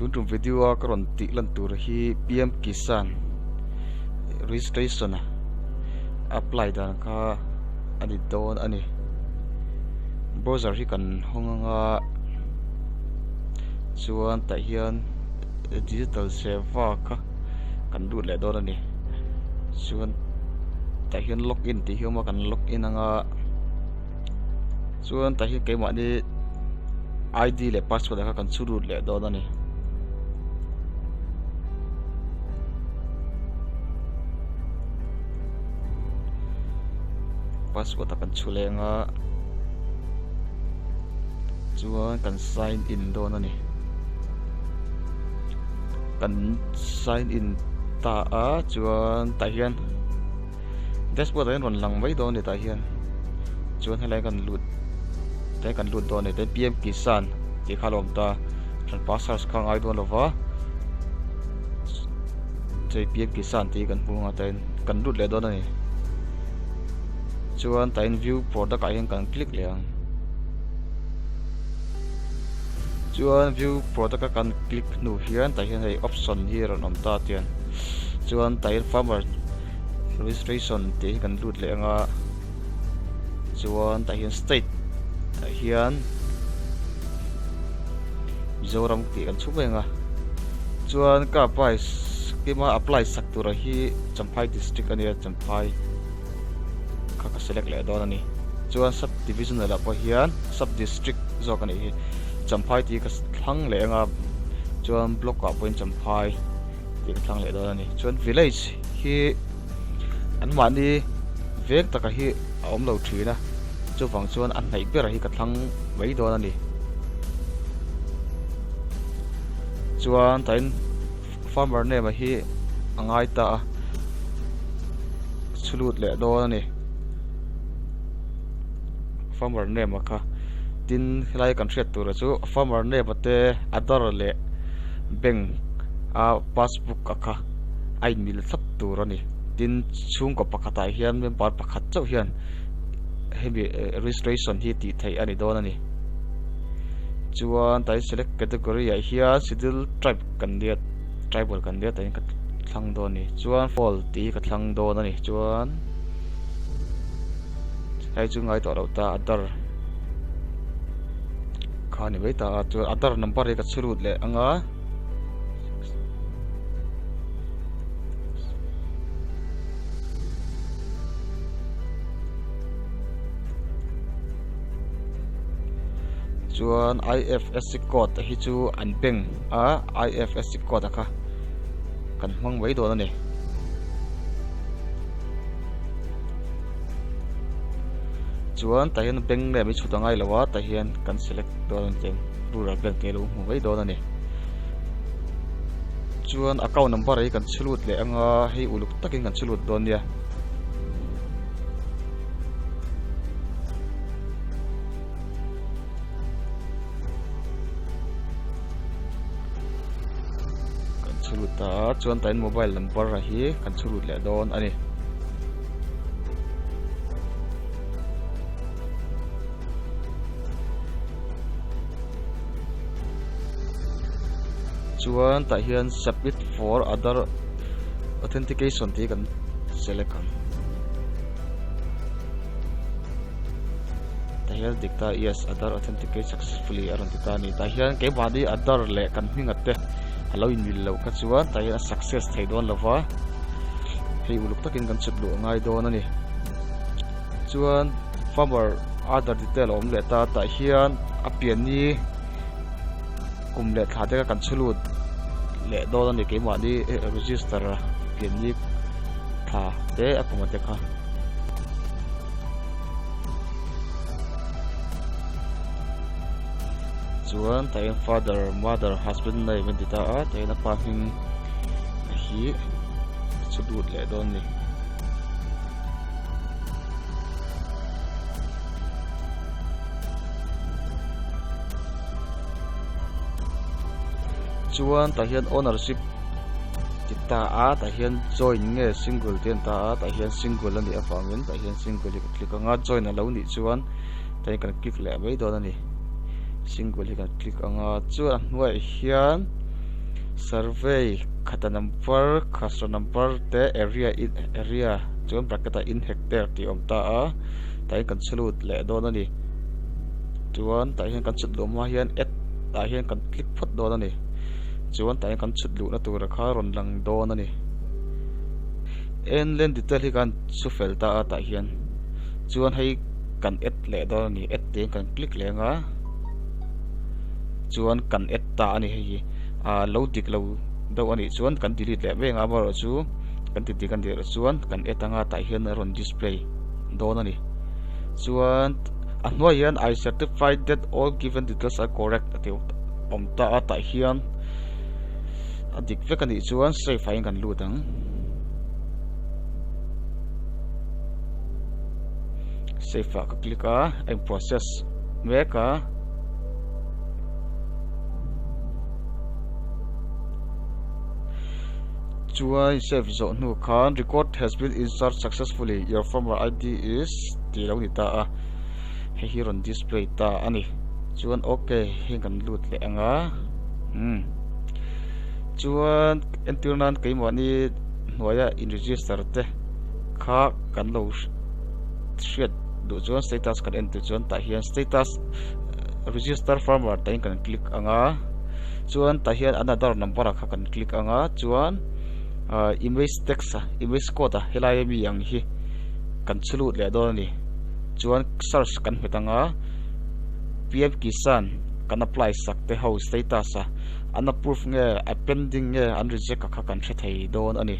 Tun tum video a ka rawn tih lan tur hi PM Kisan registration a apply dan kha a ni dawn a ni. Browser hi kan hawng anga chuan tah hian digital seva kha kan lut leh dawn a ni. Chuan tah hian log in tih hi a awm a kan log in anga chuan tah hian keimahni ID leh password ah kha kan chhu lut leh dawn a ni. Password ah kan chhu leng a chuan kan sign in dawn a ni. Kan sign in ta a chuan tah hian dashboard ah hian rawn lang mai dawn a ni tah hian chuan helai kan lut te kan lut dawn a ni tin P M Kisan tih kha a lo awm ta hran pa search kha a ngai dawn lo va chei P M Kisan tih hi kan hmu ang a tin kan lut leh dawn a ni chuan tah hian view product ah hian kan click leh ang chuan view product a kan click hnu hian tah hian hei option hi a rawn awm ta tian chuan tah hian farmer registration tih hi kan lut leh ang a chuan tah hian state ah hian Mizoram tih kan chhuk reng a chuan ka apply kima apply sak tura hi Champhai district a nia Champhai kha ka select leh dawn a ni chuan sub divisional ah pawh hian sub district zawk a nih hi Champhai tih ka thlang leh ang a chuan block ah pawhin Champhai tih ka thlang leh dawn a ni chuan village hi anmahni veng taka hi a awm lo thin a chuvang chuan a hnaih ber hi ka thlang mai dawn a ni chuan tain farmer name a hi a ngai ta a chhu lut leh dawn a ni farmer name a kha tin helai kan hriat tur chu farmer name a te Aadhaar leh bank a passbook a kha a inmil thlap tur a ni tin chhungkaw pakhatah hian member pakhat chauh hian hemi registration hi tih theih a ni dawn a ni chuan tai select category ah hian schedule tribe kan nia tribal kan nia tain ka thlang dawn a ni chuan fall tih hi ka thlang dawn a ni chuan hei chu ngai tawh loh ta Aadhaar kha a ni mai ta a chuan Aadhaar number hi ka chhu lut leh ang a. Chuan IFSC code hi chu an bank a IFSC code a kha kan hmang mai dawn a ni. Chuan tah hian bank name hi chhut a ngai lo a tah hian kan select dawn a ni rural bank te lo hmu mai dawn a ni. Chuan account number hi kan chhu lut leh anga hei uluk takin kan chhu lut dawn nia. Kan chhu lut ta a chuan tain mobile number hi kan chhu lut leh dawn a ni. Chuan tah hian submit for other authentication tih kan select ang. Tah hian dik ta yes other authenticate successfully a rawn ti ta a ni. Tah hian keimahni other leh kan hming te a lo inmil loh kha chuan tah hian a success thei dawn lo va, hei uluk takin kan chhut luh a ngai dawn a ni. Chuan farmer other detail a awm leh ta tah hian a pianni kum leh thla te kha kan chhu lut leh dawn a ni keimahni register a pianni thla te a kum a te kha. Chuan tah hian father mother husband name an ti ta a tah hian a pa hming hi chhu lut leh dawn a ni. Chuan tah hian ownership ti ta a tah hian join nge single te an ta a tah hian single a nih avangin tah hian single hi ka click ang a join a lo nih chuan tah hian kan click leh mai dawn a ni single hi kan click ang a chuan a hnuaiah hian. Survey khata number, khasra number te area in area chuan bracket ah in hectare tih a awm ta a, tah hian kan chhu lut leh dawn a ni. Chuan tah hian kan chhut luh hma hian add ah hian kan click phawt dawn a ni. Chuan tah hian kan chhut luhna tura kha rawn lang dawn a ni. En land detail hi kan chhu fel ta a tah hian chuan hei kan add leh dawn a ni add tiin kan click leh ang a chuan kan add ta a ni hei hi ah lo dik lo deuh a nih chuan kan delete leh mai ang a amaherawhchu kan ti dik a nih erawh chuan kan add anga tah hian a rawn display dawn a ni chuan a hnuai hian I certify that all given details are correct a tih awm ta a tah hian a dik vek a nih chuan save ah hian kan lut ang. Save ah ka click a a in process mek a. Chuan save zawh hnu khan record has been insert successfully your farmer id is tih lo ni ta a hei hi rawn display ta a ni chuan ok heng kan lut leh ang a umm chuan entir nan keimahni hnuaia in register te kha kan lo hriat duh chuan status kan en tur chuan tah hian status register farmer tah hian kan click ang a chuan tah hian another number ah kha kan click ang a chuan ah image text a image code a helai ami ang hi kan chhu lut leh dawn a ni chuan search kan hmet ang a P_M Kisan kan apply sak te ho status a an approve nge a pending nge an reject a kha kan hre thei dawn a ni.